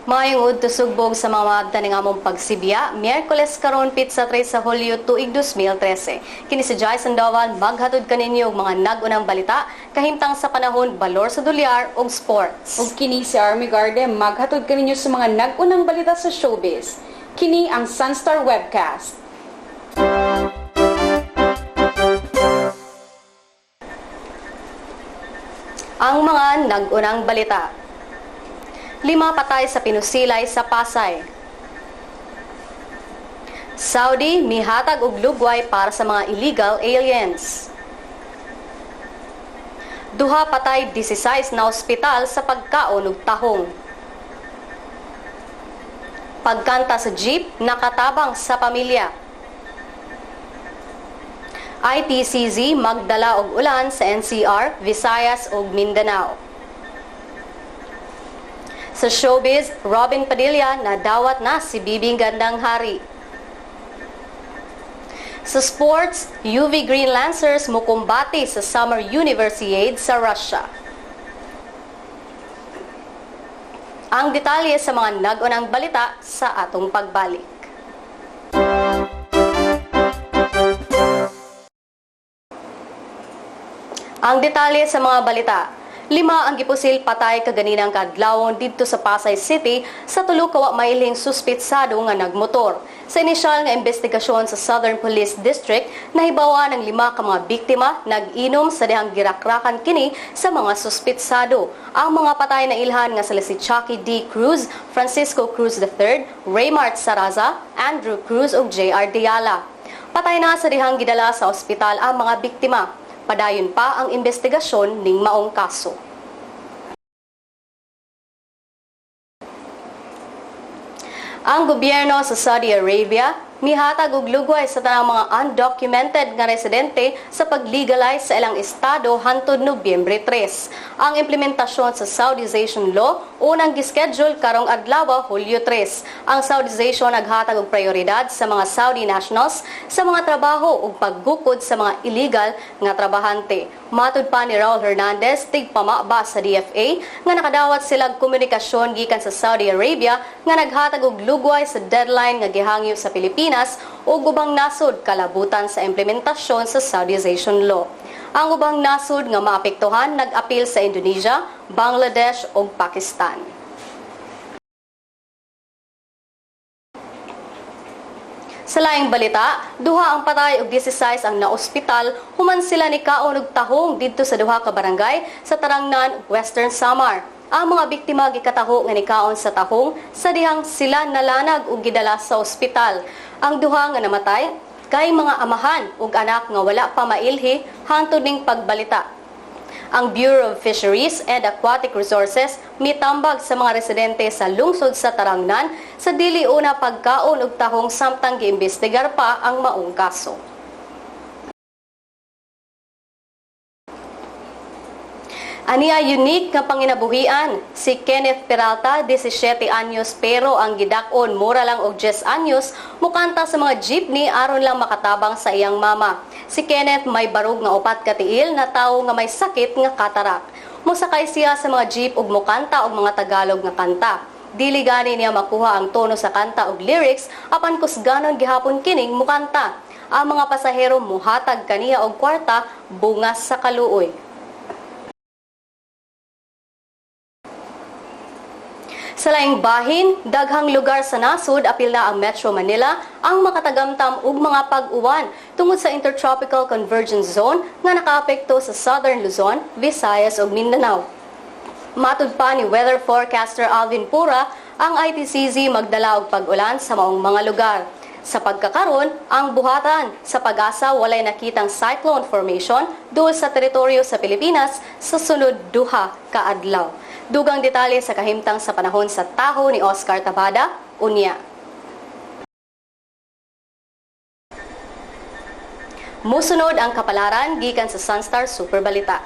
Maayong udto, sugbong sa mga maabtan ng among pagsibya, Miyerkules karon, pitsa 3 sa Hulyo, tuig 2013. Kini si Jai Sandoval maghatod kaninyo og mga nag-unang balita, kahimtang sa panahon, balor sa dolyar ug sports. Ug kini si Army Garde maghatod kaninyo sa mga nag-unang balita sa showbiz. Kini ang Sunstar Webcast. Ang mga nag-unang balita. 5 patay sa pinusilay sa Pasay. Saudi mihatag og lugway para sa mga illegal aliens. 2 patay, 16 na ospital sa pagkaon og tahong. Pagkanta sa jeep nakatabang sa pamilya. ITCZ magdala og ulan sa NCR, Visayas ug Mindanao. Sa showbiz, Robin Padilla nadawat na si Bibing Gandanghari. Sa sports, UV Green Lancers mukumbate sa Summer Universiade sa Russia. Ang detalye sa mga nag-unang balita sa atong pagbalik. Ang detalye sa mga balita. 5 ang gipusil patay kaganinang kadlawon didto sa Pasay City sa tulo ka wa mailhing suspitsado nga nagmotor. Sa inisyal nga investigasyon sa Southern Police District, nahibaw-an ang 5 ka mga biktima nag-inom sa dihang girakrakan kini sa mga suspitsado. Ang mga patay na ilhan nga sila si Chucky D. Cruz, Francisco Cruz the III, Raymart Saraza, Andrew Cruz ug J.R. Diala. Patay na sa dihang gidala sa ospital ang mga biktima. Padayon pa ang investigasyon ning maong kaso. Ang gobyerno sa Saudi Arabia mihatag og lugway sa tanang mga undocumented nga residente sa pag-legalize sa ilang estado hantod Nobyembre 3. Ang implementasyon sa Saudization Law unang gischedule karong adlaw, Hulyo 3. Ang Saudization naghatag og prioridad sa mga Saudi nationals sa mga trabaho ug paggukod sa mga illegal nga trabahante. Matud pa ni Raul Hernandez, tigpamaba sa DFA, nga nakadawat sila komunikasyon gikan sa Saudi Arabia nga naghatag og lugway sa deadline nga gihangyo sa Pilipinas ug ubang nasod kalabutan sa implementasyon sa Saudization Law. Ang ubang nasod nga maapektuhan nag-apil sa Indonesia, Bangladesh ug Pakistan. Sa laing balita, 2 ang patay ug 16 ang naospital human sila ni kaon og tahong didto sa duha ka barangay sa Tarangnan, Western Samar. Ang mga biktima gikataho nga nikaon sa tahong sa dihang sila nalanag ug gidala sa ospital. Ang 2 nga namatay kay mga amahan ug anak nga wala pa mailhi hangtod ning pagbalita. Ang Bureau of Fisheries and Aquatic Resources mitambag sa mga residente sa lungsod sa Tarangnan sa dili una pagkaon og tahong samtang giimbestigar pa ang maong kaso. Aniya unique nga panginabuhian si Kenneth Peralta, 17 anyos, pero ang gidak-on mura lang og 10 anyos, mukanta sa mga jeepney aron lang makatabang sa iyang mama. Si Kenneth may barog nga 4 ka tiil na tawo nga may sakit nga katarak. Mosakay siya sa mga jeep ug mukanta og mga Tagalog nga kanta. Dili gani niya makuha ang tono sa kanta ug lyrics apan kusganon gihapon kining mukanta. Ang mga pasahero muhatag kaniya og kwarta bungas sa kaluoy. Sa laing bahin, daghang lugar sa nasod apil na ang Metro Manila ang makatagamtam og mga pag-uwan tungod sa Intertropical Convergence Zone nga nakaapekto sa Southern Luzon, Visayas ug Mindanao. Matud pa ni weather forecaster Alvin Pura, ang ITCZ magdala og pag-ulan sa maong mga lugar. Sa pagkakaron, ang buhatan sa Pag-asa walay nakitang cyclone formation duol sa teritoryo sa Pilipinas sa sunod 2 ka adlaw. Dugang detalye sa kahimtang sa panahon sa taho ni Oscar Tabada, unya. Musunod ang kapalaran gikan sa Sunstar Super Balita.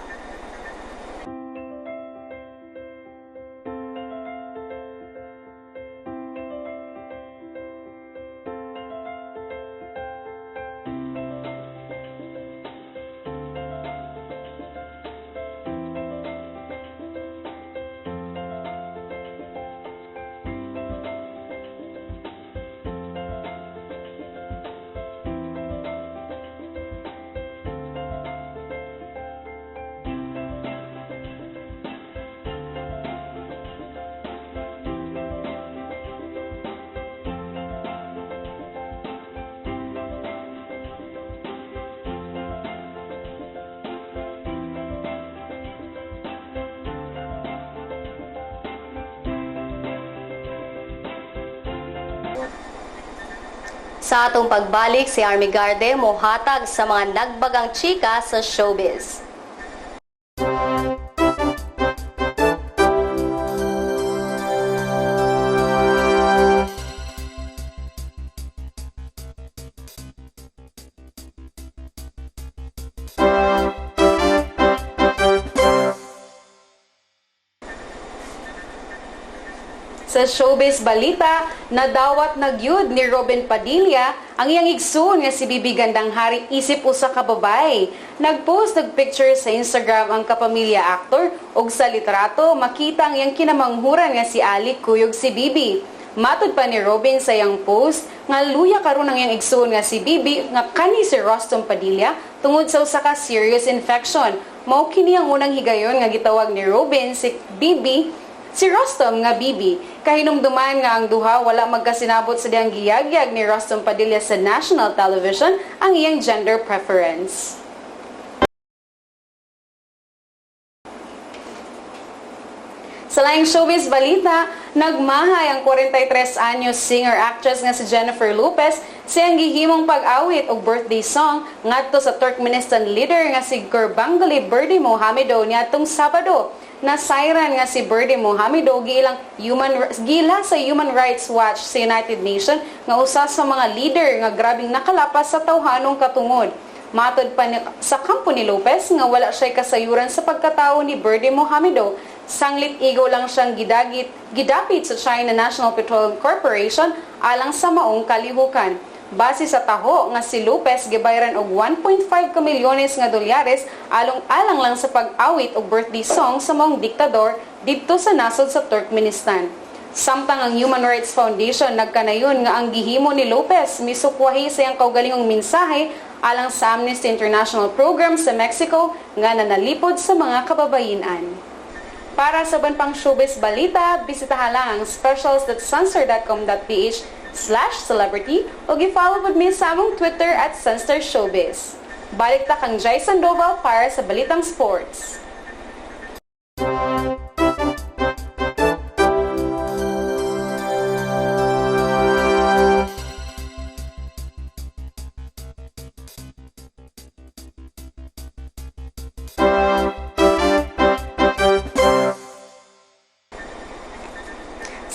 Sa atong pagbalik, si Army Garde mohatag sa mga nagbagang chika sa showbiz. Sa showbiz balita, nadawat na gyud ni Robin Padilla ang iyang igsoon nga si BB Gandanghari isip usa ka babae. Nagpost og picture sa Instagram ang kapamilya actor ug sa litrato makita ang iyang kinamanghuran nga si Ali kuyog si BB. Matud pa ni Robin sa iyang post nga luya karon ang iyang igsoon nga si BB nga kani si Rostom Padilla tungod sa usa ka serious infection. Mao kini ang unang higayon nga gitawag ni Robin si BB si Rostom nga BB. Kahinumduman nga ang duha wala magkasinabot sa dihang giyagyag ni Rostom Padilla sa national television ang iyang gender preference. Sa laing showbiz balita, nagmahay ang 43 anyos singer-actress nga si Jennifer Lopez sa iyang gihimong pag-awit og birthday song ngadto sa Turkmenistan leader nga si Gurbanguly Berdimuhamedow niadtong Sabado. Nasayran nga si Berdimuhamedow giila sa Human Rights Watch sa United Nations nga usa sa mga leader nga grabing nakalapas sa tawhanong katungod. Matod pa sa kampo ni Lopez nga wala siya'y kasayuran sa pagkatao ni Berdimuhamedow. Sanglit igo lang siyang gidapit sa China National Petroleum Corporation alang sa maong kalihukan. Base sa taho nga si Lopez gibayran og 1.5 ka milyones nga dolyares along-alang lang sa pag-awit og birthday song sa maong diktador didto sa nasod sa Turkmenistan. Samtang ang Human Rights Foundation nagkanayon nga ang gihimo ni Lopez misukwahi sa iyang kaugalingong mensahe alang sa Amnesty International program sa Mexico nga nanalipod sa mga kababayenan. Para sa uban pang showbiz balita, bisitahan lang ang specials.sunstar.com.ph/celebrity o gi-follow pod mi sa among Twitter @SunstarShowbiz. Balik ta kang Jai Sandoval para sa Balitang Sports.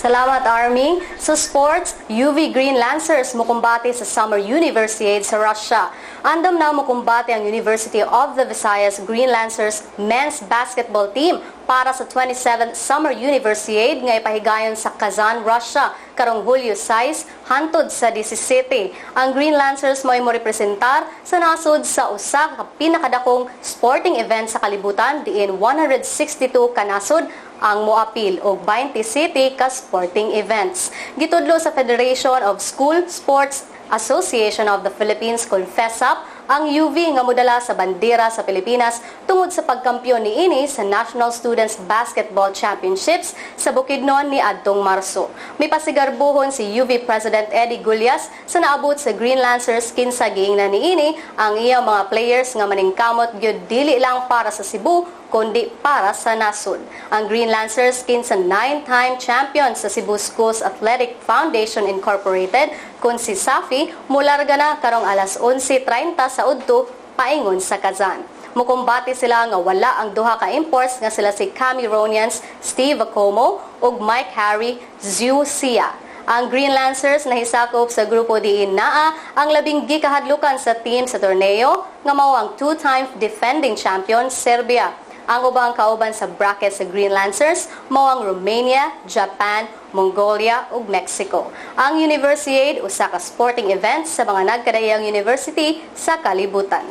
Salamat, Army. Sa sports, UV Green Lancers mukumbate sa Summer Universiade sa Russia. Andam na mukumbate ang University of the Visayas Green Lancers men's basketball team para sa 27th Summer Universiade nga ipahigayon sa Kazan, Russia karong Hulyo 6 hantod sa 17. Ang Green Lancers mo'y mo representar sa nasod sa usa ka pinakadakong sporting event sa kalibutan diin 162 ka nasod ang moapil og 20 city ka sporting events. Gitudlo sa Federation of School Sports Association of the Philippines, CONFESAP, ang UV nga modala sa bandera sa Pilipinas tungod sa pagkampiyon niini sa National Students Basketball Championships sa Bukidnon ni adtong Marso. May pasigarbuhon si UV President Eddie Gullas sa naabot sa Green Lancers, kinsa giingnan niini ang iyang mga players nga maningkamot gyud dili lang para sa Cebu kundi para sa nasod. Ang Green Lancers, kinsa nine-time champion sa Cebu Schools Athletic Foundation Incorporated kun si Safi, mularga na karong alas 11:30 sa udto paingon sa Kazan. Mukumbate sila nga wala ang duha ka imports nga sila si Cameroonians Steve Acomo ug Mike Harry Sia. Ang Green Lancers nahisakop sa grupo diin naa ang 10 gikahadlukan sa team sa torneo nga mao ang two-time defending champion Serbia. Ang ubang kauban sa bracket sa Green Lancers mao ang Romania, Japan, Mongolia ug Mexico. Ang Universiade usa ka sporting event sa mga nagkadaiyang university sa kalibutan.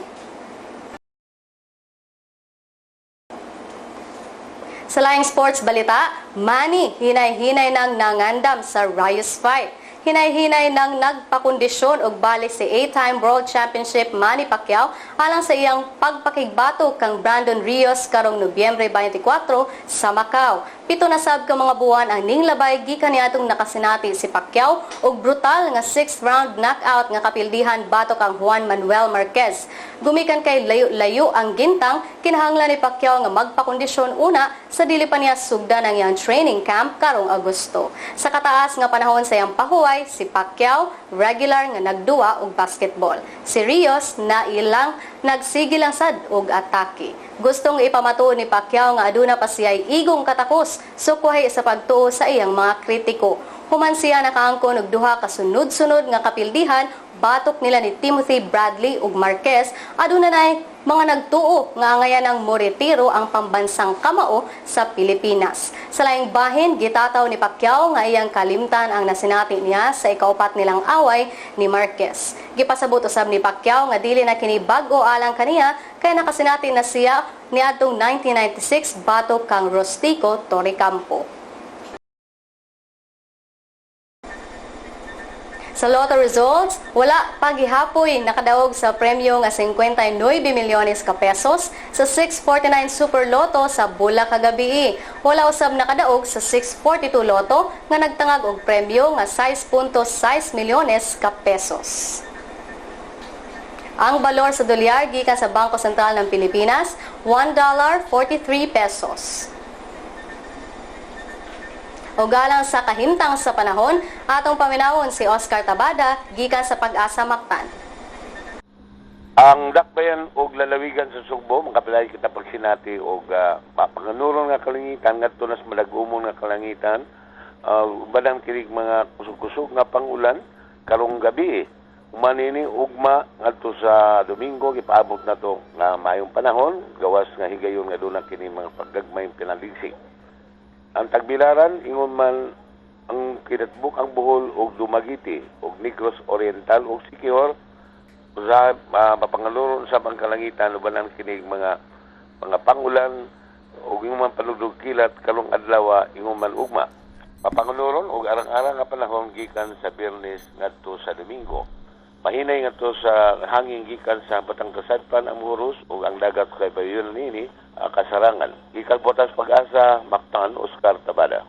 Sa laing sports balita, Manny hinay-hinay nang nangandam sa Reyes fight. Hinay-hinay nang nagpakondisyon og balik si 8-time World Championship Manny Pacquiao alang sa iyang pagpakigbato kang Brandon Rios karong Nobyembre 24 sa Macau. 7 na sab ka mga buwan ang ninglabay gikan niadtong nakasinati si Pacquiao og brutal nga 6th round knockout nga kapildihan batok ang Juan Manuel Marquez. Gumikan kay layo-layo ang gintang, kinahanglan ni Pacquiao nga magpakondisyon una sa dili pa niya sugdan ang iyang training camp karong Agosto. Sa kataas nga panahon sa iyang pahuway, away, si Pacquiao regular nga nagduwa og basketball. Si Rios na ilang nagsige lang sad og atake. Gustong ipamatuod ni Pacquiao nga aduna pa siya'y igong katakos sukwahi sa pagtuo sa iyang mga kritiko. Human siya nakaangkon og duha ka sunod-sunod nga kapildihan batok nila ni Timothy Bradley ug Marquez, aduna nay mga nagtuo nga angayan ang moretiro ang pambansang kamao sa Pilipinas. Sa laing bahin, gitataw ni Pacquiao nga iyang kalimtan ang nasinati niya sa ikaupat nilang away ni Marquez. Gipasabot usab ni Pacquiao nga dili na kini bag-o alang kaniya kay nakasinati na siya niadtong 1996 batok kang Rustico Torrecampo. Sa lotto results, wala pagihapoy nakadaog sa premyo nga 59 milyones ka pesos sa 649 Super Lotto sa Bula kagabi. Wala usab nakadaog sa 642 Lotto nga nagtangag og premyo nga 6.6 milyones ka pesos. Ang balor sa dolyar gikan sa Bangko Sentral ng Pilipinas, $1.43 pesos. O galang sa kahimtang sa panahon, atong paminawon si Oscar Tabada gikan sa Pag-asa Mactan. Ang dakbayan og lalawigan sa Sugbo, makapilay kita pagsinati og mapanganuron nga kalangitan ngadto nas malagumon nga kalangitan, uban kinig mga kusog-kusog nga pangulan karong gabi. Human nini ugma ngadto sa Domingo, gipaabot na to nga maayong panahon, gawas nga higayon nga duna kini mga paggagmay pinaligsik. Ang tagbilaran ingon man ang kinatbuk ang Bohol og Dumaguete og Negros Oriental og Siquijor sa mapanganuron sa ang kalangitan uban kinig mga pangulan ug ingon man panugdog kilat karong adlaw, ingon man ugma. Mapanganuron og arang-arang nga panahon gikan sa Biyernes ngadto sa Domingo. Mahinay ngadto sa hangin gikan sa Batang Kasadpan ang huros ug ang dagat kay bayon nini kasarangan. Gikan Botas Pag-asa, Mactan, Oscar Tabada.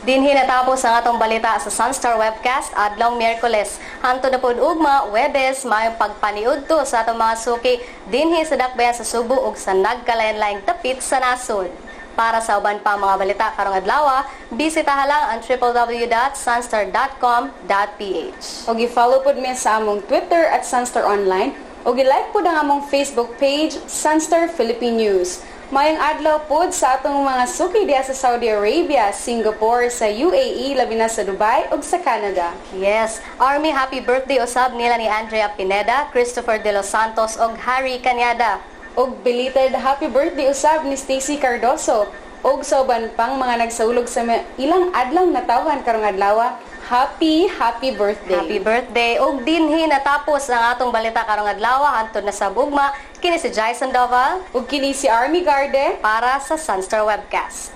Dinhi natapos ang atong balita sa Sunstar Webcast adlong Miyerkules. Hantod na pod ugma, Webes, maayong pagpaniudto sa atong mga suki dinhi sa dakbayan sa Sugbo ug sa nagkalain-laing dapit sa nasod. Para sa uban pa mga balita karong adlaw, bisitaha lang ang www.sunstar.com.ph. O gi-follow pod mi sa among Twitter @SunstarOnline o gi-like pod ang among Facebook page, Sunstar Philippine News. Maayong adlaw pod sa atong mga suki diha sa Saudi Arabia, Singapore, sa UAE, labi na sa Dubai ug sa Canada. Yes, Army, happy birthday usab nila ni Andrea Pineda, Christopher De Los Santos ug Harry Cañada. Ug belated happy birthday usab ni Stacy Cardoso ug sa uban pang mga nagsaulog sa ilang adlaw natawhan karong adlaw. Happy happy birthday. Happy birthday. Ug dinhi natapos ang atong balita karong adlaw, hantod na sa ugma. Kini si Jason Doval Ug kini si Army Garde para sa Sunstar Webcast.